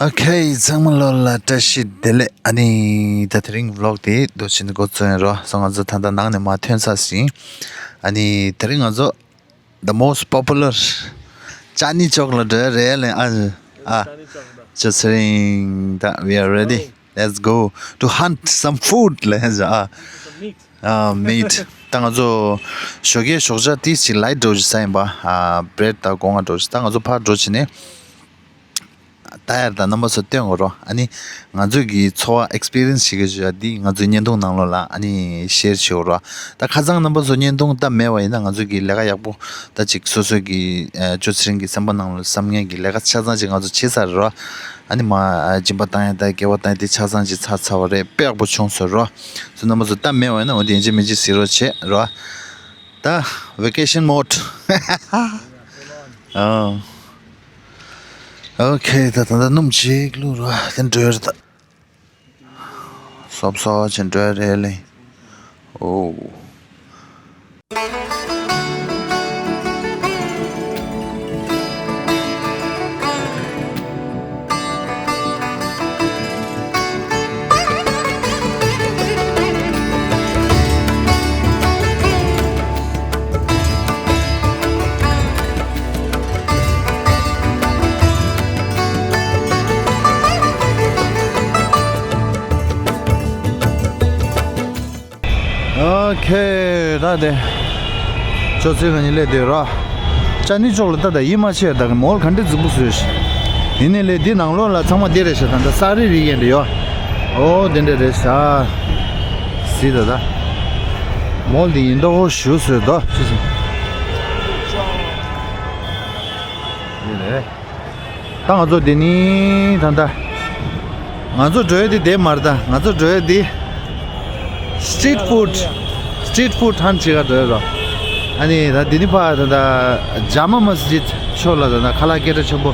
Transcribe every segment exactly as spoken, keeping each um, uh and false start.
ཨོ་ཁེ། ཚང་མ་ལོ་ལ་བཀྲ་ཤིས་བདེ་ལེགས། ཨ་ནི་ད་དེ་རིང་ཝི་ལོག་དེ་འདུག་བྱས་ནས་འགོ་བཙུགས་ཡིན་རོ། སོ་ང་ཚོ་ད་ལྟ་ནང་ནས་མར་ཐོན་ཚར་ཟིན། ཨ་ནི་དེ་རིང་ང་ཚོ་the most popular ཅ་ནི་ཅོག་ལ་འགྲོ་ཡ་རེད་ལེ། ཨ་ཨ་ཅོ་ཚེ་རིང་ད། We are ready. Let's go to hunt some food. ལེ་ཨ་ཨ་མིཊ། ད་ང་ཚོ་ཞོགས་ཀའི་ཞོགས་ཇ་ཏིས་ཅིག་ལའིཊ་འདྲ་བོ་ཅིག་ཟ་ཡིན་པ། ཨ་བྷི་རེཌ་དང་སྒོ་ང་འདྲ་བོ་ཅིག་ད་ང་ཚོ་ཕར་འགྲོ་བྱས་ནས། ད་ཡར་ད་རྣམ་པ་ཚོ་སྟོན་དགོས་རོ། ཨ་ནི་ང་ཚོ་གི་འཚོ་བ་ཨེག་སི་པི་རི་ཡན་སི་བྱེད་ཀྱི་ཡོད་འདི་ང་ཚོའི་བརྙན་ཐུང་ནང་ལོགས་ལ་ཨ་ནི་ཤེར་བྱེད་དགོས་རོ། ད་ཁ་སང་རྣམ་པ་ཚོ་བརྙན་ཐུང་ལྟ་མེད་པ་ཡིན་ན་ང་ཚོ་གི་ལས་ཀ་ཡག་པོ་ད་ཅིག་སོ་སོ་གི་ཨ་ཅོ་ཚེ་རིང་གི་སེམས་པ་ནང་ལ་བསམ་ངན་གི་ལས་ཀ་ཆ་ཚང་ཅིག་ང་ཚོ་བྱེད་ཚར་རོ། ཨ་ནི་མ་ཨ་སྦྱིན་པ་བཏང་ཡ་ད་དགེ་བ་བཏང་ཡ་དེ་ཆ་ཚང་ཅིག་ཚར་ཚར་བ་རེད། དཔེ་ཡག་པོ་བྱུང་སོང་རོ། སོ་རྣམ་པ་ཚོ་ལྟ་མེད་པ་ཡིན་ན་འོ་དེ་ཡིན་གཅིག་མིན་གཅིག་གཟིགས་རོགས་བྱེད་རོ། ད་ཝེ་ཀེ་ཤན་མོཌ། ཨ། ཨོ་ཁེ། ད་ད་ད་སྣུམ་ཅིག་བླུགས་རོགས། དེ་འགྲོ་ཡ་རེད་ད། སོབ་སོབ་ཅིག་འགྲོ་ཡ་རེད་ལེ། ཨོ། ཨོ་ཁེ། ད་དེ་ཅོ་ཚེ་རིང་གཉིས་སླེབས་བསྡད་ར། ཅ་ནི་ཅོག་ལ་ལྟ་ད་ཡིད་མ་ཆེས། ད་གི་མོལ་ག་འདྲ་རྫིག་པོ་བཟོས་ཤག་ཡིན་ནའི་ལས་འདི་ནང་ལོགས་ལ་ཚང་མ་འདི་རེད་ཤག་ད་ད་ས་རི་རི་ཡན་རེད་ཡོ། ཨོ་དེ་འདྲ་རེད་ཤག་གཟིགས་ད་ད། མོལ་འདི་ཡིན་མདོག་ཞུ་བཟོས་དོ་ཅི་ཟེར། འདི་རེད། ད་ང་ཚོ་འདི་ནི་ད་ལྟ་ང་ཚོ་འགྲོ་ཡ་འདི་དེ་མ་རེད། ད་ང་ཚོ་འགྲོ་ཡ་འདི་སི་ཊི་རིཊ་ཕུཌ། སི་ཊི་རིཊ་ཕུཌ་ཧན་ཊི་བྱེད་ག་འགྲོ་ཡ་རོ། ཨ་ནི་ད་འདི་ནི་ཕ་ད་ད་ཇ་མ་མ་སི་ཇིད་ཕྱོགས་ལ་ད་ད་ཁ་ལག་སྐད་གྲགས་ཆེན་པོ་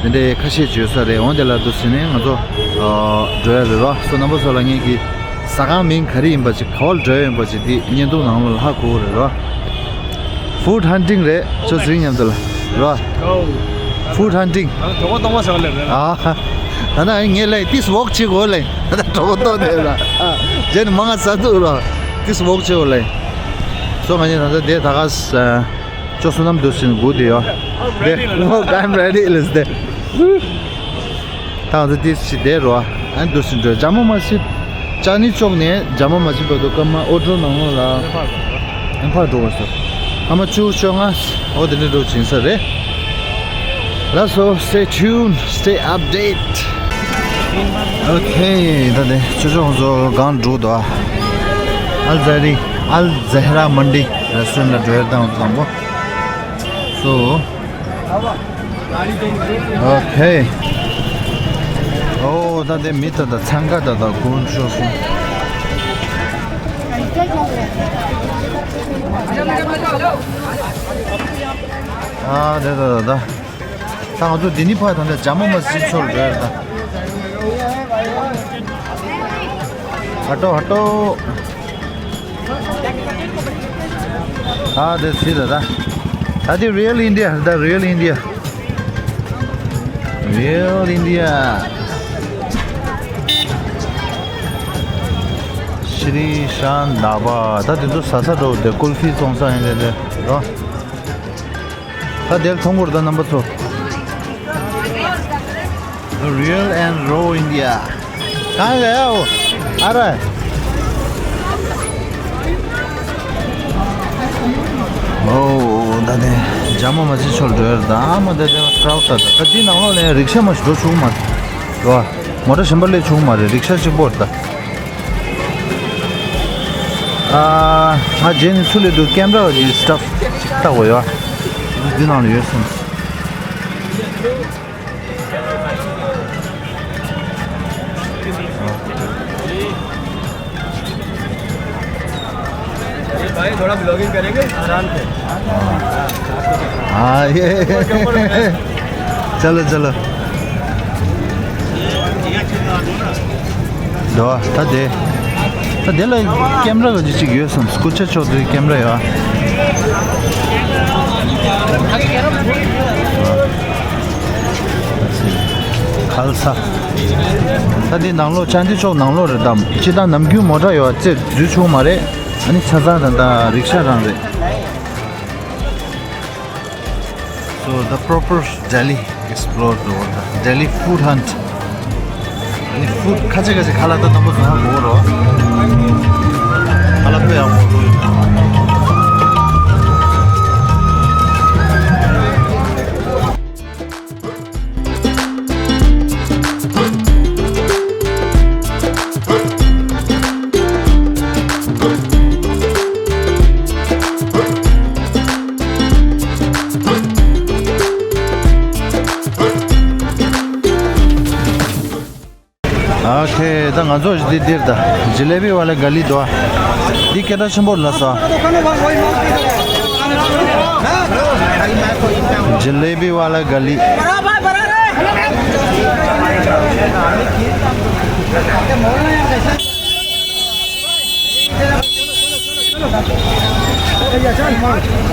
འདི་འདྲའི་ཁ་ཤས་བརྗོད་ས་རེད། འོང་དེ་ལ་འདུག་ཟེར་ནས་ང་ཚོ་འགྲོ་ཡ་རེད་རོ། སོ་རྣམ་པ་ཚོ་ལ་ངེད་ཀྱི་ཟ་ཁང་མིང་ག་རེ་ཡིན་པ་ཅིག་ག་བར་འགྲོ་ཡ་ཡིན་པ་ཅིག་འདི་བརྙན་ཐུང་ནང་ལ་ཧ་གོ་གི་རེད་རོ། ཕུཌ་ཧན་ཊིང་རེད། ཅོ་ཚེ་རིང་མཉམ་དུ་ལ་རོ། ཕུཌ་ཧན་ཊིང་། ཨ་གྲོགས་པོ་སྟོང་པ་ཟེར་བ་ལས་རེད། ཨ་ད་ནི་ངས་ལས་ཏིས་ཝོག་བྱེད་དགོས་ལས། ད་གྲོགས་པོ་ལྟོགས་ནས་ལ་ཨ་རྗེས་ནས་མ་ང་ཟ་འདུག་རོ། ཏིས་ཝོག་བྱེད་དགོས་ལས། སོ་ང་གཉིས་ད་ལྟ་དེ་ད་ག་ས་ཅོ་བསོད་ནམས་འདུག་ཟིན་སྒུག་དེ་ཡོ། དེ་ལོ་ཀམ་རེ་ཌི་ལས་དེ། ད་ང་ཚོ་ཏིས་ཞིག་བསྡད་རོ། ཨ་འདུག་སེ་འགྲོ། ཇ་མ་མ་སི་ཇ་ནི་ཅོག་ནས་ཇ་མ་མ་སི་བར་དུ་སྐར་མ་ཨོ་ཊོ་ནང་ལོགས་ལ་ཨིམ་ཕལ་འགྲོ་བར་སོ། སྐར་མ་བཅུ་བཅོ་ལྔ་འོ་དེ་འདྲ་འགྲོ་ཕྱིན་ས་རེད། ལགས་སོ། Stay tuned, stay update. Okay, ད་དེ་ཅོ་ཅོ་ཁོང་ཚོ་སྒང་འགྲོ་འདུག་ཨ། ཨལ་ཛ་རི་ཨལ་ཛ་ཧེ་ར་མན་ཌི་རེ་སི་ཊོ་རེན་ཊི་ལ་འགྲོ་ཡ་དང་དང་པོ། So, okay. ཨོ་ད་དེ་མི་ད་ད་འཚང་ཁ་ད་ད་ཀུན་ཤོར་སོང་། ཨ་དེ་ད་ད་ད་ད་ང་ཚོ་འདི་ནི་ཕ་ད་ད་ཇ་མ་མ་སི་ཇིད་ཕྱོགས་འགྲོ་ཡ་ད། ཧ་ཏོ་ཧ་ཏོ། ཨ་དེ་སི་ད་ད། ད་དེ་རི་ཡལ་ཨིན་ཌི་ཡ་ད། རི་ཡལ་ཨིན་ཌི་ཡ། རི་ཡལ་ཨིན་ཌི་ཡ། ཤྲི་ཤཱན་དྷ་བ། ད་དེ་ཚོ་ཟ་ས་འགྲོ་དེ་ཀུལ་ཕི་བཙོང་ས་ཡིན་དེ་དེ་རོ། ད་དེར་མཐོང་གོ་རེད་ད་རྣམ་པ་ཚོ། The real and raw India. གང་ག་ཡའོ། ཨ་ར། ཨོ་ད་དེ་ཇ་མ་མ་སི་ཇིད་ཕྱོགས་འགྲོ་ཡ་རེད་ད། ཨ་མ་དེ་དེ་ཀྲའུཌ་ད་ད་འདི་ནང་ལོགས་ལ་ཡང་རིག་ཤ་མ་ཞིག་འགྲོ་བཅུག་མ་རེད། ཀྲའུཌ་མོ་ཊ་གཞན་པ་སླེབས་བཅུག་མ་རེད། རིག་ཤ་གཅིག་པོ་རེད་ད། ཨ། ང་རྗེས་ནས་ཚུར་སླེབས་དུས་ཀེམ་ར་གི་སི་ཊབ་ཅིག་ལྟ་དགོས་ཡོད། འདི་ནང་ལ་ཡོད་སོང་། ये भाई थोड़ा ब्लॉगिंग करेंगे आराम से। हाँ ये। चलो चलो। འགྲོ་བ། ད་དེ། ད་དེ་ལ་ཀེམ་ར་ག་ཅིག་ཅིག་ཡོད་སམ། སྐུ་ཆ་ཕྱོགས་དེ་ཀེམ་ར་ཡོད་ཨ། ཁལ་ས། ད་འདི་ནང་ལོགས་ཅན་དི་ཅོག་ནང་ལོགས་རེད་དམ། སྤྱིར་བཏང་ནམ་རྒྱུན་མོ་ཊ་ཡོད་རྩེ་འཛུལ་ཆོག་མ་རེད། ཨ་ནི་ཆ་ཚང་ད་ད་རིག་ཤ་རང་རེད། So the proper Delhi explore the water. Delhi food hunt. ཨ་ནི་ཕུཌ་ཁ་ཅིག་ཁ་ཅིག་ཁ་ལག་ད་དམ་པོ་བཟོ་ཧ་གོ་རོ། ཁ་ལག་དཔེ་ཡག་པོ་བཟོ་ཡོད། ཨོ་ཁེ། ད་ང་ཚོ་འདི་འདིར་ད་ཇི་ལེ་བི་ཝ་ལ་ག་ལི་འདུག་ཨ། འདི་སྐད་གྲགས་ཆེན་པོ་ལ་སོ། ཇི་ལེ་བི་ཝ་ལ་ག་ལི།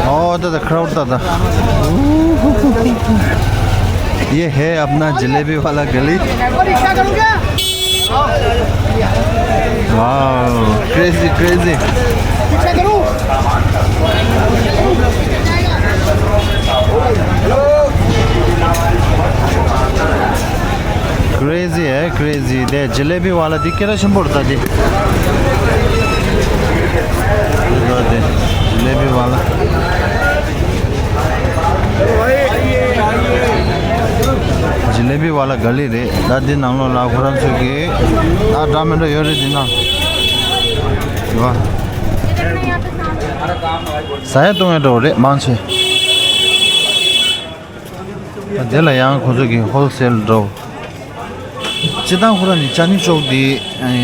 ཨོ་ད་ད་ཁྲའུཌ་ད་ད། ये है अपना जलेबी वाला गली। Wow, crazy, crazy. Crazy है, crazy. དེ་ཇི་ལེ་བི་ཝ་ལ་འདི་སྐད་གྲགས་ཆེན་པོ་རེད་ད་འདི། འདི་ལོ་དེ་ཇི་ལེ་བི་ཝ་ལ། ཇི་ལེ་བི་ཝ་ལ་ག་ལི་རེད། ད་འདི་ནང་ལོགས་ལ་ཁོ་རང་ཚོ་གི་ད་འདྲ་མི་འདྲ་ཡོད་རེད་འདི་ནང་། ཡོད། ཟ་ཡ་བཏུང་ཡ་འདྲ་བོ་རེད་མང་ཆེ། དེ་ལ་ཡང་ཁོ་ཚོ་གི་ཧོལ་སེལ་འགྲོ། སྤྱིར་བཏང་ཁོ་རང་ནི་ཅན་དི་ཅོག་འདི་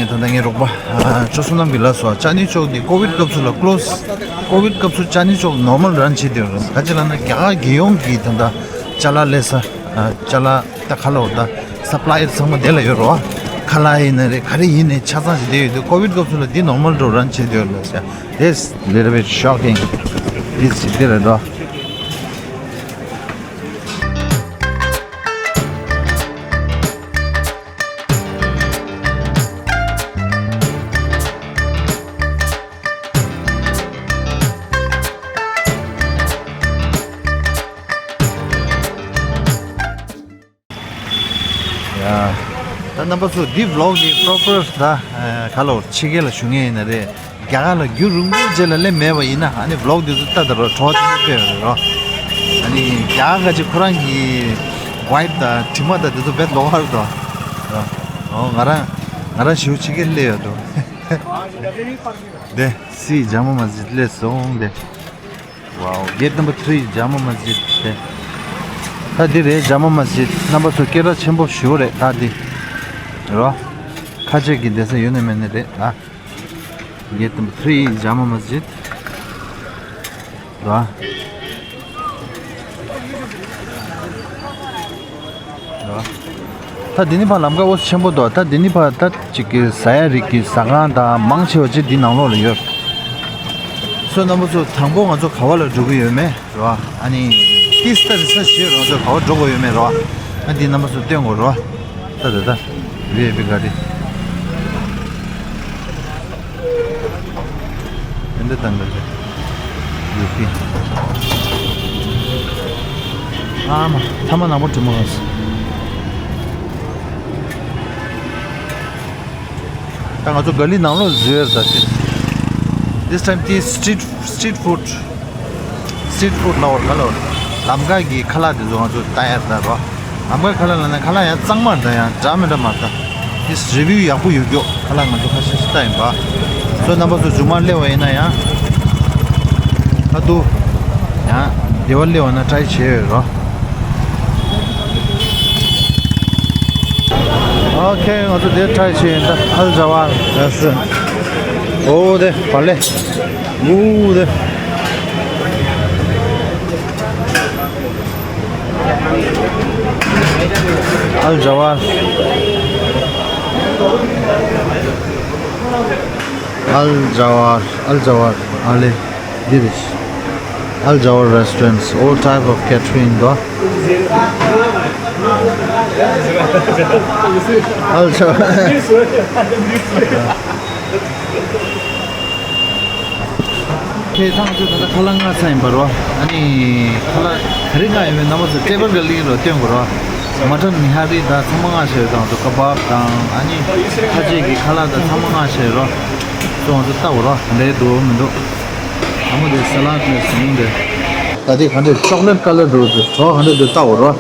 ད་ལྟ་ངའི་རོགས་པ་ཅོ་སོ་ནམ་གི་ལ་སོ། ཅན་དི་ཅོག་འདི་ཀོ་བིད་སྐབས་སུ་ལ་ཀློ་སི། ཀོ་བིད་སྐབས་སུ་ཅན་དི་ཅོག་ནོར་མལ་རན་བྱེད་དེ་རེད། ག་ཅི་ལ་ན་རྒྱ་གར་རྒྱལ་ཡོངས་ཀྱི་ད་ལྟ་ཅ་ལག་ལས་ས་ཅ་ལག་ད་ཁ་ལོ་ད་སབ་ལ་ཡར་ཚང་མ་དེ་ལ་ཡོད་རོ། ཁ་ལག་ཡིན་ན་རེད་ག་རེ་ཡིན་ནའི་ཆ་ཚང་ཞིག་དེ་ཡོད་དུས་ཀོ་བིད་སྐབས་སུ་ལ་འདི་ནོར་མལ་འགྲོ་རན་བྱེད་དེ་ཡོད་ལ་ས། This little bit shocking. This little dog. ཡ། ད་རྣམ་པ་ཚོ་འདི་ཝི་ལོག་འདི་པོ་རོ་པར་ད་ག་ལོ་ཕྱི་རྒྱལ་ལ་བཞུགས་མཁན་ཡིན་ན་རེད། རྒྱ་གར་ལ་རྒྱུན་རིང་པོ་རྗེས་ལ་སླེབས་མེད་པ་ཡིན་ན་ཨ་ནི་ཝི་ལོག་འདི་ཚོ་ལྟ་དང་རོ་བྲོ་བ་ཆེན་པོ་སྤེལ་བ་རེད་རོ། ཨ་ནི་རྒྱ་གར་ག་ཅིག་ཁོ་རང་གི་ཝའིབ་དང་དྲི་མ་དང་འདི་ཚོ་བེད་ལོག་ག་རེད་དོ། ཨོ་ང་རང་ང་རང་ཞེ་པོ་ཕྱི་རྒྱལ་སླེབས་ཡོད་དོ། དེ་སི་ཇ་མ་མ་སི་ཇིད་སླེབས་སོང་དེ། Wow, gate number three, Jama Masjid དེ། ད་འདི་རེད་ཇ་མ་མ་སི་ཇིད། རྣམ་པ་ཚོ་སྐད་གྲགས་ཆེན་པོ་ཞེ་པོ་རེད་ད་འདི། རོ། ཁ་ཆེ་གི་བསྡད་ས་ཡོད་ནི་མེད་ནི་རེད་ད། Gate number three, Jama Masjid. རོ། ད་འདི་ནི་ཕར་ལམ་ཁ་འོ་ཆེན་པོ་འདུག་ད་འདི་ནི་ཕར་ད་ཅིག་གི་ཟ་ཡ་རིགས་ཀྱི་ཟ་ཁང་དང་མང་ཆེ་བ་ཅིག་འདི་ནང་ལོགས་ལ་ཡོད། སོ་རྣམ་པ་ཚོ་དང་པོ་ང་ཚོ་ག་བ་ལ་འགྲོ་གི་ཡོད་མེད་རོ། ཨ་ནི་ཏིས་ཏ་རི་ས་ཞེས་རོ་ང་ཚོ་ག་བ་འགྲོ་དགོས་ཡོད་མེད་རོ། ཨ་འདི་རྣམ་པ་ཚོ་སྟོན་དགོས་རོ། ད་ད་ད་ཝི་ཨའི་པི་ག་རི། དེ་འདྲ་དང་འདྲ་རེད། ཡུ་པི། ཨ་མ། ཐ་མ་ནང་པོ་དྲི་མ་ག་སོ། ད་ང་ཚོ་ག་ལི་ནང་ལོགས་འཛུལ་ཡོད་ད་དེ། This time དེ་street street food street food ལ་འོར་ག་ལ་འོར། ལམ་ཁ་གི་ཁ་ལག་དེ་ཚོ་ང་ཚོ་ལྟ་ཡ་ད་རོ། ལམ་ཁའི་ཁ་ལག་ལ་ན་ཁ་ལག་ཡང་གཙང་མ་འདྲ་ཡང་འདྲ་མི་འདྲ་མ་ལྟ། This review ཡག་པོ་ཡོད་རྒྱུ་ཁ་ལག་ང་ཚོ་ཁ་ཤས་ཤིག་ལྟ་ཡིན་པ། སོ་རྣམ་པ་ཚོ་མཇུག་མ་སླེབས་པ་ཡིན་ན་ཡང་། ད་དུ། ཡང་། སྡེ་བ་སླེབས་པ་ན་ཊའི་བྱེད་ཡོད་རོ། ཨོ་ཁེ་ང་ཚོ་དེ་ཊའི་བྱེད་ཡིན་ད་ཨལ་ཇ་ཝར་རེ་སི་ཊོ་རན་ཊི། ཨོ་དེ་བ་ལེ། ཨུ་དེ། ཨལ་ཇ་ཝར། ཨལ་ཇ་ཝར། ཨལ་ཇ་ཝར། ཨ་ལེ། འདི་རེད། ཨལ་ཇ་ཝར་རེ་སི་ཊོ་རན་ཊི། All type of catering འདུག་ཨལ་ཆོ། ཁྱེད་ཚང་ཚོ་ད་ལྟ་ཁ་ལག་མངགས་ཚར་ཡིན་པ་རོ། ཨ་ནི་ཁ་ལག་ག་རེ་མངགས་ཡོད་མེད་རྣམ་པ་ཚོ་ཊེ་བལ་ག་ལིང་རོ་སྟོན་དགོས་རོ། མ་ཊན་ནི་ཧ་རི་དང་ཚང་མ་མངགས་བྱས་ཡོད། ད་ང་ཚོ་ཀ་བབ་དང་ཨ་ནི་ཁ་ཆེ་གི་ཁ་ལག་དང་ཚང་མ་མངགས་བྱས་ཡོད་རོ། ཚོ་ང་ཚོ་ལྟ་དགོས་རོ། ག་འདྲ་འདུག་མི་འདུག་ཨ་མ་དེ་ས་ལད་ནས་བཟུང་སྟེ། ད་དེ་ག་འདྲ་ཅོག་ལེཊ་ཀ་ལར་འདུག་ཟེར་གྲོགས་ག་འདྲ་འདུག་ལྟ་དགོས་རོ།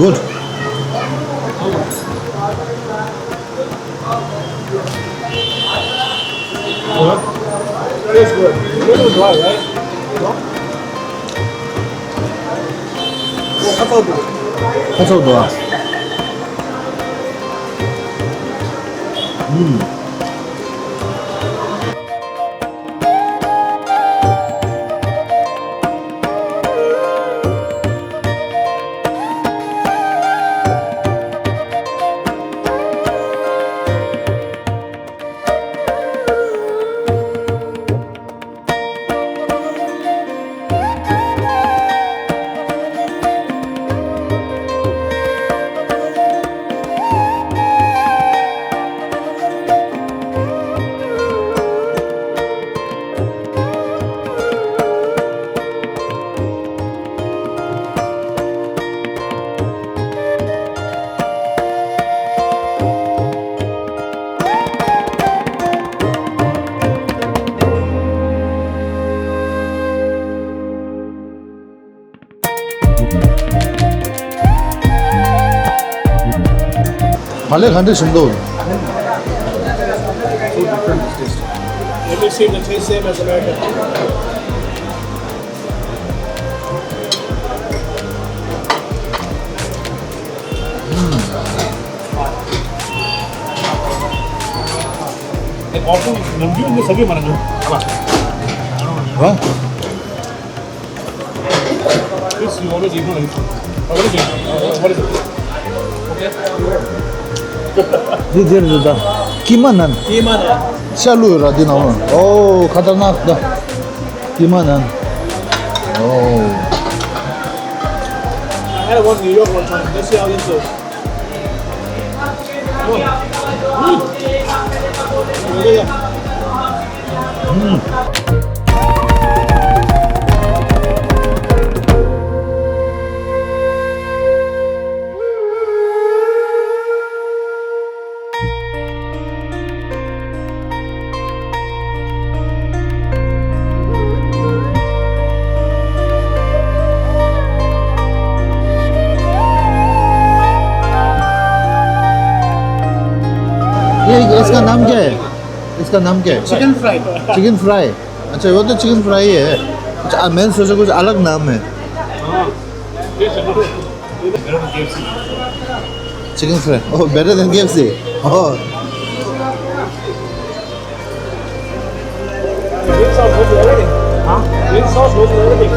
Good. Tastes good. Little dry, right? No? Oh, that's all good. That's all good. Mm. མ་ལེ་ག་འདྲ་བྱུང་འདུག Let me see if it tastes same as American. ཨོ་ནམ་རྒྱུན་འདི་ཟ་གི་མ་རེད་ནོ། ཨ་མ། ཨ། This you always eat, no? What is it? What is it? འདི་འདིར་འདི་ད། ཀི་མ་ནན། ཀི་མ་ནན། ཤ་ལུ་ར་འདི་ནང་། ཨོ་ཁ་ཏར་ནག་ད། ཀི་མ་ནན། ཨོ། I had one New York one time. Let's see how this goes. ये, इसका नाम क्या है? इसका नाम क्या है? Chicken fry. Chicken fry. अच्छा, वो तो चिकन फ्राई है। अच्छा, आ, मैंने सोचा कुछ अलग नाम है। Chicken fry. Oh, better than K F C. Oh. Green sauce goes with everything. Huh? Green sauce goes with everything.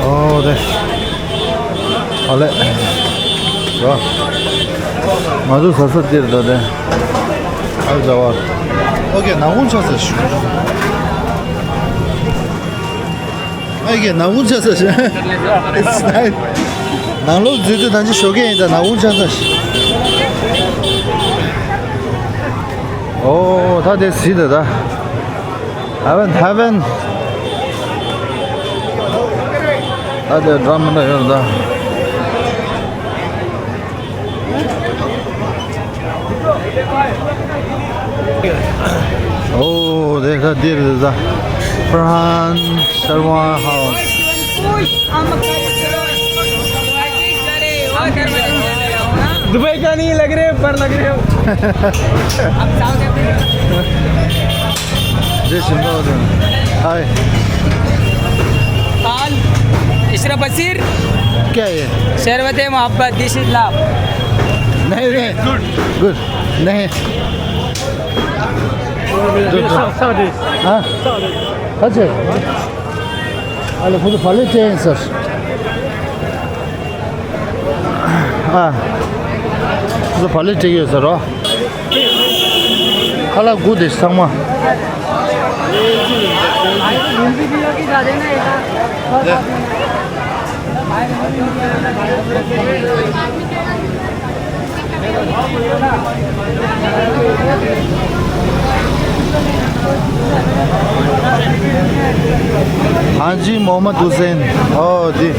Oh, that's ཨ་ལེ། རོ། ང་ཚོ་ཟ་ས་འདིར་འགྲོ་དེ། ཨ་ཟ་བ། ཨོ་ཀེ། ནག་ཁུང་ཆགས་ས་ཞུ། ཨོ་ཀེ། ནག་ཁུང་ཆགས་ས་ཞུ། It's nice. ནང་ལོགས་འཛུལ་དུས་ད་ཅི་ཞོགས་ཀས་ཡིན་ད། ནག་ཁུང་ཆགས་ས་ཞུ། ཨོ་ད་དེ་ཟིན་ད་ད། Heaven, heaven. ཨ་དེ་འདྲ་མི་འདྲ་ཡོད་ད། ཨོ་དེ་ད་འདིར་ད། Farhan Sharma House. Dubai का नहीं लग रहे, पर लग रहे हो। This is Northern. Hi. Call. Ashraf Basir. क्या है ये? शरबत मोहब्बत, this is love. नहीं, नहीं. Good. Good. नहीं. Good. हाँ? अच्छा. अरे, खुद फले चाहिए, सर. ཨ། ཁོ་ཚོ་བག་ལེབ་སྤྲད་ཀྱི་ཡོད་ཟེར་རོ། ཁ་ལག་དགུ་དེ་ཚང་མ། ཧ་ཇི་མོ་ཧམ་མད་ཧུ་སེན། ཨོ་འདི།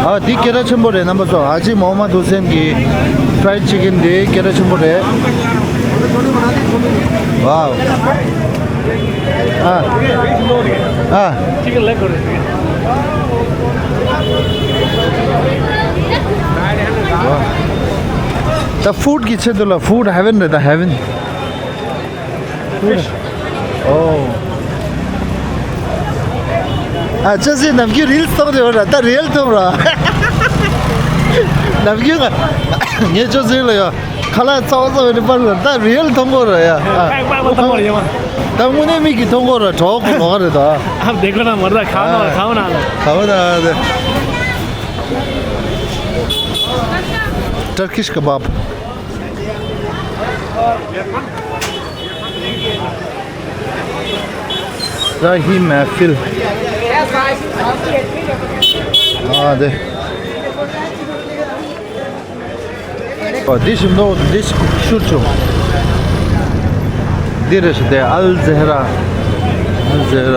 ཨ་འདི་སྐད་གྲགས་ཆེན་པོ་རེད། རྣམ་པ་ཚོ། ཧ་ཇི་མོ་ཧམ་མད་ཧུ་སེན་གྱི་fried chicken འདི་སྐད་གྲགས་ཆེན་པོ་རེད། Wow. ཨ། ཨ། ད་food གི་ཆེད་དུ་ལ། food heaven རེད་ད། heaven. ཨོ། ཨ་ཅོ་སི་ནམ་རྒྱུན་རིལ་སི་མཐོང་དེ་ཡོད་ར། ད་རིལ་མཐོང་ར། ནམ་རྒྱུན་ང་ངས་ཅོ་སི་ལ་ཡ་ཁ་ལག་ཚ་བ་ཚ་བའི་རིལ་པར་ལ་ད་རིལ་མཐོང་གོ་ར་ཡ། ཨ། ད་དངོས་གནས་མིག་གིས་མཐོང་གོ་ར། གྲོགས་པོ་ལོག་རེད་ད། ཨ་དེ་ཁོ་ན་མ་ར་ཁ་ན་ཁ་ན་ལ་ཁ་ན་དེ། Turkish kebab. ད་ཧི་མེ་ཕིལ། ཨ་དེ། ཨ་འདི་ཞིམ་མདོག་འདི་ཤུར་བྱུང་། འདི་རེད་ཤག་དེ་ཨལ་ཛེ་ར། ཨལ་ཛེ་ར།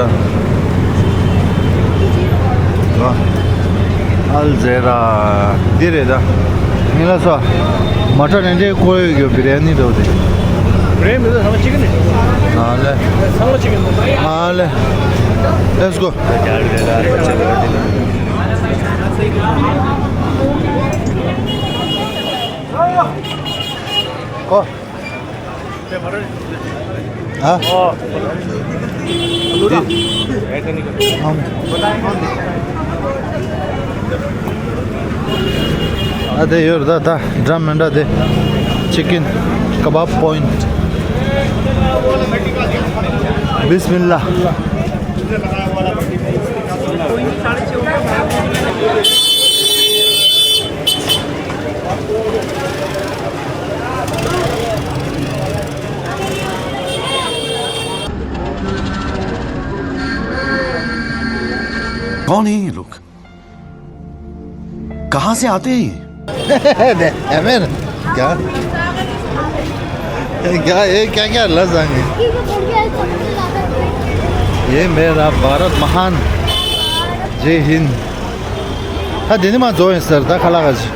ཨ། ཨལ་ཛེ་ར། འདི་རེད་ད། ངས་ལ་སོ། མ་ཊ་ནན་ཏན་ཀོ་ཡོད་རྒྱུ་བི་རི་ཡ་ནི་འདྲ་བོ་དེ། བི་རི་ཡ་ནི་འདྲ་བོ་ཚང་མ་གཅིག་གི་ནི། ཨ་ལེ། ཚང་མ་གཅིག་གི་ནི། ཨ་ལེ། Let's go. ཨ། ཨ་དེ་ཡོད་རེད་ད། ད་འདྲ་མི་འདྲ་དེ། Chicken kebab point. Bismillah. कौन है ये लोग? कहाँ से आते हैं ये? क्या? क्या? ये क्या क्या लफ्ज़ आएंगे? ये मेरा भारत महान। जय हिंद. ད་འདི་ནས་མར་འགྲོ་ཡིན་ཟེར། ད་ཁ་ལག་ག་ཅི།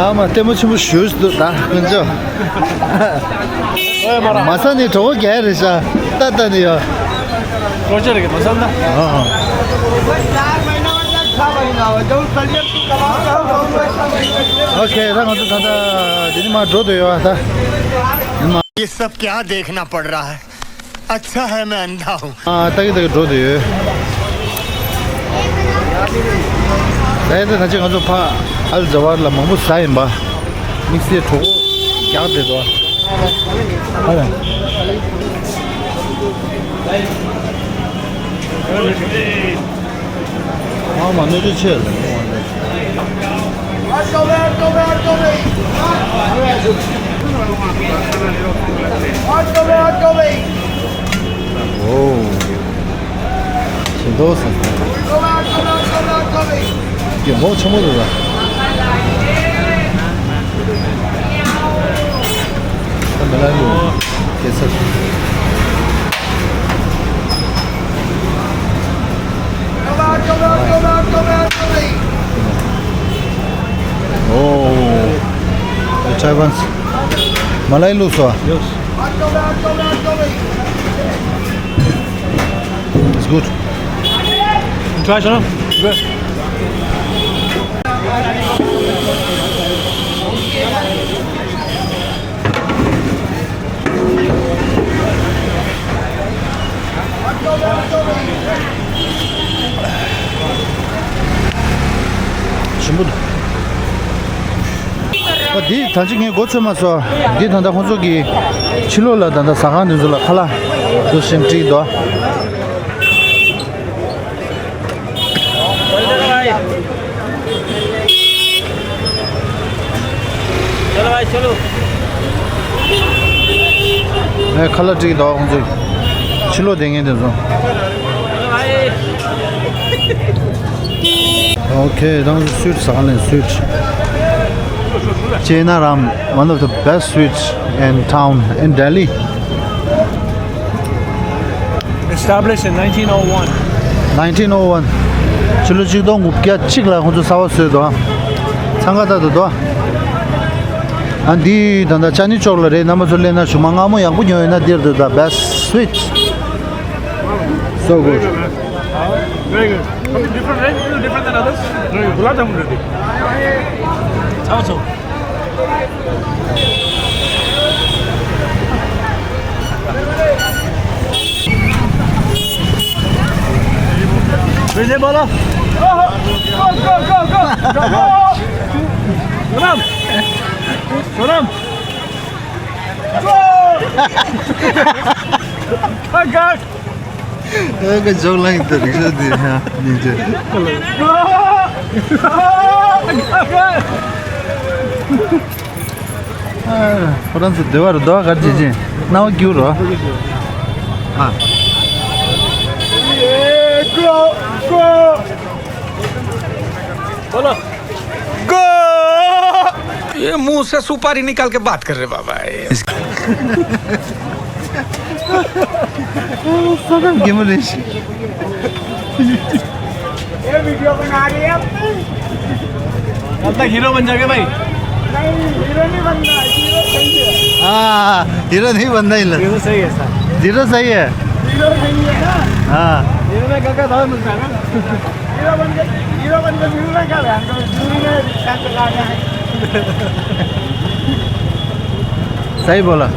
ཨ་མ་ལྟད་མོ་ཆེན་པོ་ཞེ་པོ་ཞིག་འདུག་ད་དཀོན་མཆོག་མ་ས་ནི་གྲོགས་པོ་རྒྱག་རེད་ཤག་ད་ལྟ་ནི་ཡོད། གྲོགས་ཅག་རེད་མ་ས་ན། ཨ་ཨ། ཨོ་ཁེ། ད་ང་ཚོ་ད་ལྟ་འདི་ནས་མར་འགྲོ་འདོད་ཡོད་ད། ये सब क्या देखना पड़ रहा है? अच्छा है मैं अंधा हूँ। ཨ། ད་གི་ད་གི་འགྲོ་འདོད་ཡོད། ད་ཡིན་ད་ད་ཅི་ང་ཚོ་ཕར་ཨལ་ཛ་ཝར་ལ་མང་པོ་ཟ་ཡིན་པ། དམིགས་བསལ་གྲོགས་པོ་རྒྱག་བསྡད་འདུག་ཨ་ལ། ཨ་མ་གནོད་འཚེ་ཆེ་ལ། ཨོ། ཞིམ་མདོག་ཟེར། རྒན་གོག་ཆེན་པོ་འདུག་ལ། ད་མི་ལ་ཡོད། གེ་སར། ཨོ། ཆའི་བན་སི། མ་ལ་ཡི་ལུགས་སོ། Yes. It's good. Try some. Good. ཞིམ་པོ་འདུག་ཨ། འདི་ད་ཅི་ངས་མགོ་ཚོས་མ་སོང་། འདི་ད་ལྟ་ཁོང་ཚོ་གི་ཕྱི་ལོགས་ལ་ད་ལྟ་ཟ་ཁང་འདི་ཚོ་ལ་ཁ་ལག་འདུ་ཞིམ་སྤྲད་འདུག चलो भाई, चलो। ཨེ། ཁ་ལག་སྤྲད་འདུག་ཁོང་ཚོས། ཕྱི་ལོགས་བསྡད་མཁན་དེ་ཚོ། चलो भाई। Okay, ད་ང་ཚོ་སུའིཊ་ཟ་ག་ལེན། སུའིཊ། Chennai Ram, one of the best sweets in town in Delhi. Established in nineteen oh one. nineteen oh one. ཕྱི་ལོ་ཆིག་སྟོང་དགུ་བརྒྱ་གཅིག་ལ་ཁོང་ཚོ་གསར་པ་བཟོས་འདུག་ཨ། འཚང་ཁ་ད་དུ་འདུག་ཨ། འདི་ད་ལྟ་ཅ་ནི་ཅོག་ལ་རེད། རྣམ་པ་ཚོ་སླེབས་ན་ཞུ་མ། མངར་མོ་ཡག་པོ་ཉོ་ཡོད་ན་འདིར་འདུག the best sweet. So good. Very good. Something different, right? Little different than others. Very good. Gulab jamun ready. Awesome. Vijay bolo. Go, go, go, go. Sonam. Sonam. Go. Oh God. ཨ། ཁ་ཇོག་ལངས་དང་རིག་ཤ་དེ་ཧ་ཉིན་བྱེད། ཁོ་རང་ཚོ་སྡེ་བར་རྡོ་གར་བྱེད་ཅིང་སྣང་བ་སྐྱུར་རོ། ཨ། बोलो। ये मुंह से सुपारी निकाल के बात कर रहे बाबा। ས་ཁམས་རྒན་མོ་རེད་ཤག ये वीडियो बना रहे हैं अपनी। अब तक हीरो बन जाओगे भाई। नहीं, हीरो नहीं बनना, हीरो सही है। हाँ, हीरो नहीं बनना ही लग। हीरो सही है सर। हीरो सही है। हीरो सही है ना? हाँ। हीरो में क्या क्या दावा मिलता है ना? हीरो बन के, हीरो बन के मिल रहे क्या? हम तो जूरी में रिक्शा चला रहे हैं। सही बोला।